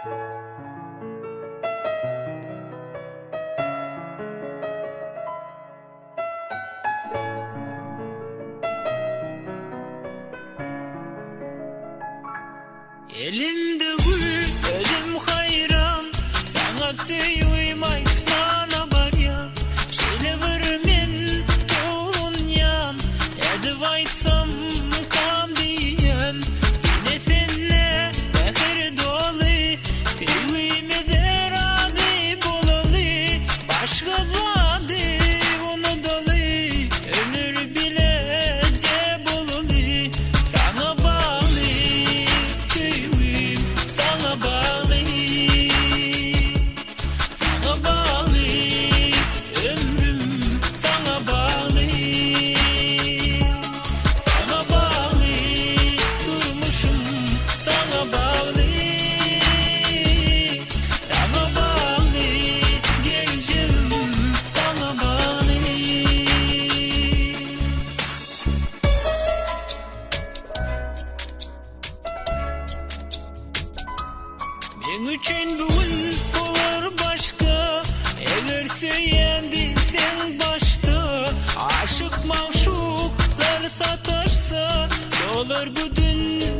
Elimde gül, özüm haýran, Saňa söýgim aýtmana barýan. Şeýle bir men tolgunýan, Nädip aýtsam kam diýýän. Ine sende mähir doly, Söýgimize razy bolaly. Başga zady unudaly, Ömür bileje bolaly. Saňa bagly söýgim, saňa bagly. Saňa bagly ömrüm, saňa bagly. Saňa bagly durmuşym, saňa bagly. Saňa bagly geljegim, saňa bagly. Meň üçin bu gün bolar başga, Eger söýýän diýseň başda, Aşyk magşuklar sataşsa, Dolar bu dünýä.